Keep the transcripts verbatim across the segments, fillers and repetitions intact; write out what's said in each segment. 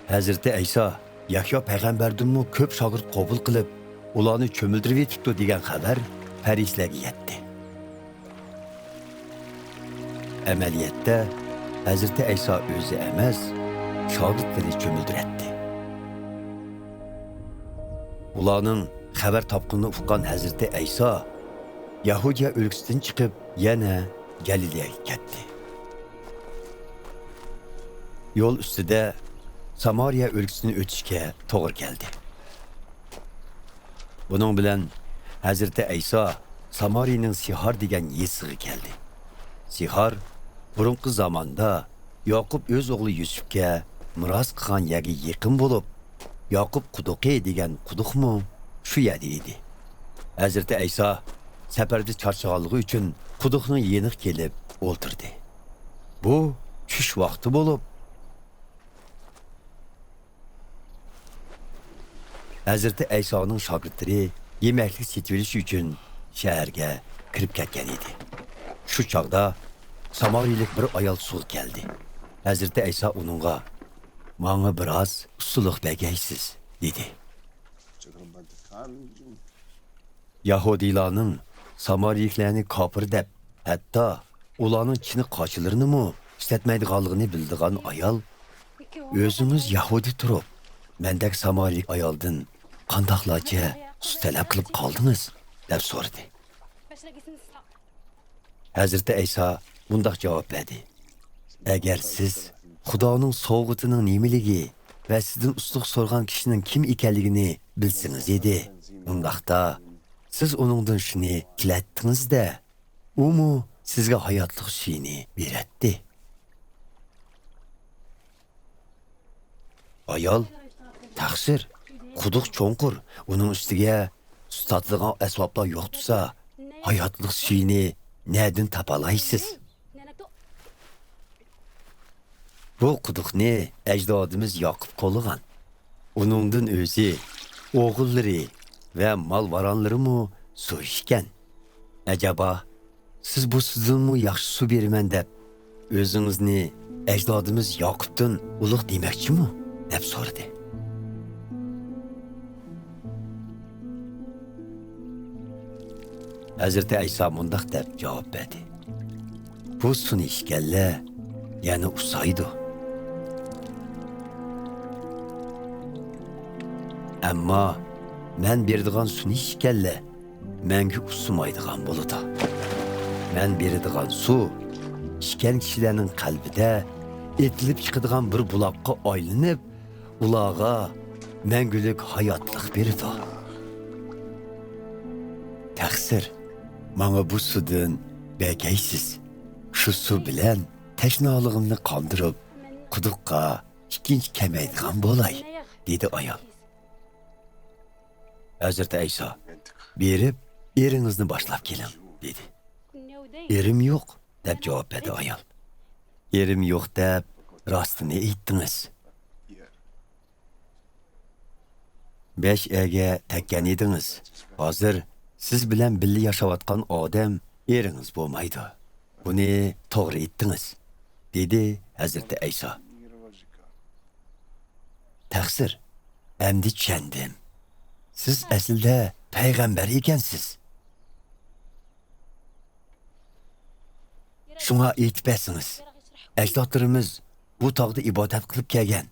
ھەزرىتى ئەيسا يەھيا پەيغەمبەردىنمۇ كۆپ شاگىرت قوبۇل قىلىپ، ئۇلارنى چۆمۈلدۈرۈۋېتىپتۇ دېگەن خەۋەر پەرىسىلەرگە يەتتى. ئەمەلىيەتتە، ھەزرىتى ئەيسا ئۆزى ئەمەس، شاگىرتلىرى چۆمۈلدۈرەتتى. ئۇلارنىڭ خەۋەر تاپقىنىنى ئۇققان ھەزرىتى ئەيسا يەھۇدىيە ئۆلكىسىدىن چىقىپ، يەنە گەلىلىيەگە كەتتى. يول ئۈستىدە سامارىيە ئۆلكىسىنى ئۆتۈشكە توغرا كەلدى. بۇنىڭ بىلەن ھەزرىتى ئەيسا سامارىيىنىڭ سىھار دېگەن يېزىسىغا كەلدى. سىھار بۇرۇنقى زاماندا ياقۇپ ئۆز ئوغلى يۈسۈپكە مىراس قىلغان يەرگە يېقىن بولۇپ، ياقۇپ قۇدۇقى دېگەن قۇدۇقمۇ شۇ يەردە ئىدى. ھەزرىتى ئەيسا سەپەردە چارچىغانلىقى ئۈچۈن قۇدۇقنىڭ يېنىغا كېلىپ ئولتۇردى. بۇ چۈش ۋاقتى بولۇپ، ھەزرىتى ئەيسانىڭ شاگىرتلىرى يېمەكلىك سېتىۋېلىش ئۈچۈن شەھەرگە كىرىپ كەتكەن ئىدى. شۇ چاغدا سامارىيلىك بىر ئايال سۇغا كەلدى. ھەزرىتى ئەيسا ئۇنىڭغا، «ماڭا بىراز ئۇسسۇلۇق بەرگەيسىز» دېدى. يەھۇدىيلارنىڭ سامارىيلىكلارنى كاپىر دەپ، ھەتتا ئۇلارنىڭ چىنە قاچىلىرىنىمۇ ئىشلەتمەيدىغانلىقىنى بىلىدىغان ئايال، «ئۆزىڭىز يەھۇدىي تۇرۇپ، مەندەك سامارىيلىك ئايالدىن قانداقلارچە سۇ تەلەپ قىلىپ قالدىڭىز؟» دەپ سورىدى. ھەزرىتى ئەيسا مۇنداق جاۋاب بەردى، «ئەگەر سىز خۇدانىڭ سوۋغىتىنىڭ نېمىلىكى ۋە سىزدىن ئۇسسۇلۇق سورىغان كىشىنىڭ كىم ئىكەنلىكىنى بىلسىڭىز ئىدى، ئۇنداقتا سىز ئۇنىڭدىن شۇنى تىلەتتىڭىز-دە، ئۇمۇ سىزگە ھاياتلىق سۈيىنى بېرەتتى.» ئايال، «تەقسىر، قۇدۇق چوڭقۇر، ئۇنىڭ ئۈستىگە سۇ تارتىدىغان ئەسۋابلار يوق تۇرسا، ھاياتلىق سۈيىنى نەدىن تاپالايسىز؟» بۇ قۇدۇقنى ئەجدادىمىز ياقۇپ كولىغان. ئۇنىڭدىن ئۆزى، ئوغۇللىرى ۋە مال-ۋارانلىرىمۇ سۇ ئىچكەن. ئەجەبا، سىز بۇ سۇدىنمۇ ياخشى سۇ بېرىمەن دەپ، ئۆزىڭىزنى ئەجدادىمىز ياقۇپتىن ئۇلۇغ دېمەكچىمۇ؟ دەپ سورىدى. ھەزرىتى ئەيسا مۇنداق دەپ جاۋاب بەردى، بۇ سۇنى ئىچكەنلەر يەنە ئۇسسايدۇ. ئەمما مەن بېرىدىغان سۇنى ئىچكەنلەر مەڭگۈ ئۇسسىمايدىغان بولىدۇ. مەن بېرىدىغان سۇ ئىچكەن كىشىلەرنىڭ قەلبىدە ئېتىلىپ چىقىدىغان بىر بۇلاققا ئايلىنىپ، ئۇلارغا مەڭگۈلۈك ھاياتلىق بېرىدۇ. تەقسىر، ماڭا بۇ سۇدىن بەرگەيسىز. شۇ سۇ بىلەن تەشنالىقىمنى قاندۇرۇپ، قۇدۇققا ئىككىنچى كەلمەيدىغان بولاي، دېدى ئايال. ھەزرىتى ئەيسا، بېرىپ، ئېرىڭىزنى باشلاپ كېلىڭ، دېدى. ئېرىم يوق، دەپ جاۋاب بەردى ئايال. ئېرىم يوق دەپ راستىنى ئېيتتىڭىز. بەش ئەرگە تەگكەن ئىدىڭىز. ھازىر سىز بىلەن بىللە ياشاۋاتقان ئادەم ئېرىڭىز بولمايدۇ. بۇنى توغرا ئېيتتىڭىز، دېدى ھەزرىتى ئەيسا. تەقسىر، ئەمدى چۈشەندىم. سىز ئەسلىدە پەيغەمبەر ئىكەنسىز. شۇڭا ئېيتىپ بەرسىڭىز، ئەجدادلىرىمىز بۇ تاغدا ئىبادەت قىلىپ كەلگەن.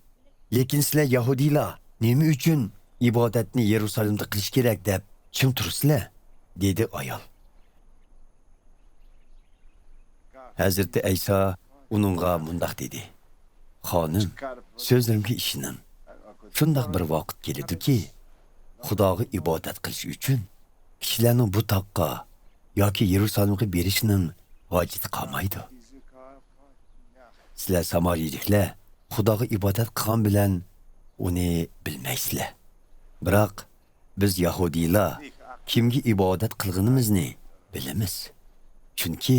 لېكىن سىلەر يەھۇدىيلار نېمە ئۈچۈن ئىبادەتنى يېرۇسالېمدا قىلىش كېرەك دەپ چىڭ تۇرىسىلەر؟ دېدى ئايال. ھەزرىتى ئەيسا ئۇنىڭغا مۇنداق دېدى، خانىم، سۆزلىرىمگە ئىشىنىڭ. شۇنداق بىر ۋاقىت كېلىدۇكى، خۇداغا ئىبادەت قىلىش ئۈچۈن كىشىلەرنىڭ بۇ تاغقا ياكى يېرۇسالېمغا بېرىشىنىڭ ھاجىتى قالمايدۇ. سىلەر سامارىيىلىكلەر خۇداغا ئىبادەت قىلغان بىلەن ئۇنى بىلمەيسىلەر. بىراق بىز يەھۇدىيلار كىمگە ئىبادەت قىلغىنىمىزنى بىلىمىز. چۈنكى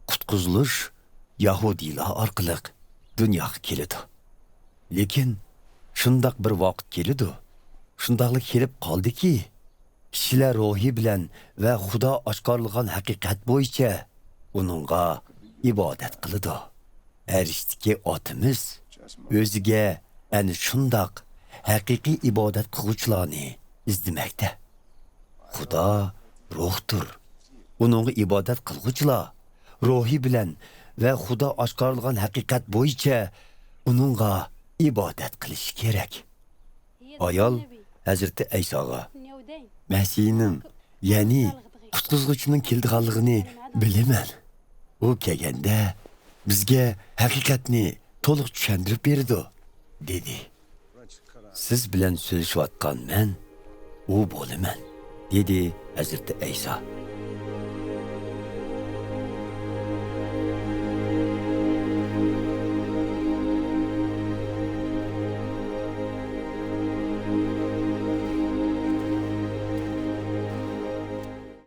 قۇتقۇزۇلۇش يەھۇدىيلار ئارقىلىق دۇنياغا كېلىدۇ. لېكىن شۇنداق بىر ۋاقىت كېلىدۇ، شۇنداقلا كېلىپ قالدىكى، كىشىلەر روھى بىلەن ۋە خۇدا ئاشكارىلىغان ھەقىقەت بويىچە ئۇنىڭغا ئىبادەت قىلىدۇ. ئەرشتىكى ئاتىمىز ئۆزىگە ئەنە شۇنداق ھەقىقىي ئىبادەت قىلغۇچىلارنى ئىزدىمەكتە. خۇدا روھتۇر. ئۇنىڭغا ئىبادەت قىلغۇچىلار روھى بىلەن ۋە خۇدا ئاشكارىلىغان ھەقىقەت بويىچە ئۇنىڭغا ئىبادەت قىلىشى كېرەك. ئايال ھەزرىتى ئەيساغا، مەسىھنىڭ، يەنى قۇتقۇزغۇچىنىڭ كېلىدىغانلىقىنى بىلىمەن. ئۇ كەلگەندە بىزگە ھەقىقەتنى تولۇق چۈشەندۈرۈپ بېرىدۇ، دېدى. سىز بىلەن سۆزلىشىۋاتقان مەن ئۇ بولىمەن، دېدى ھەزرىتى ئەيسا.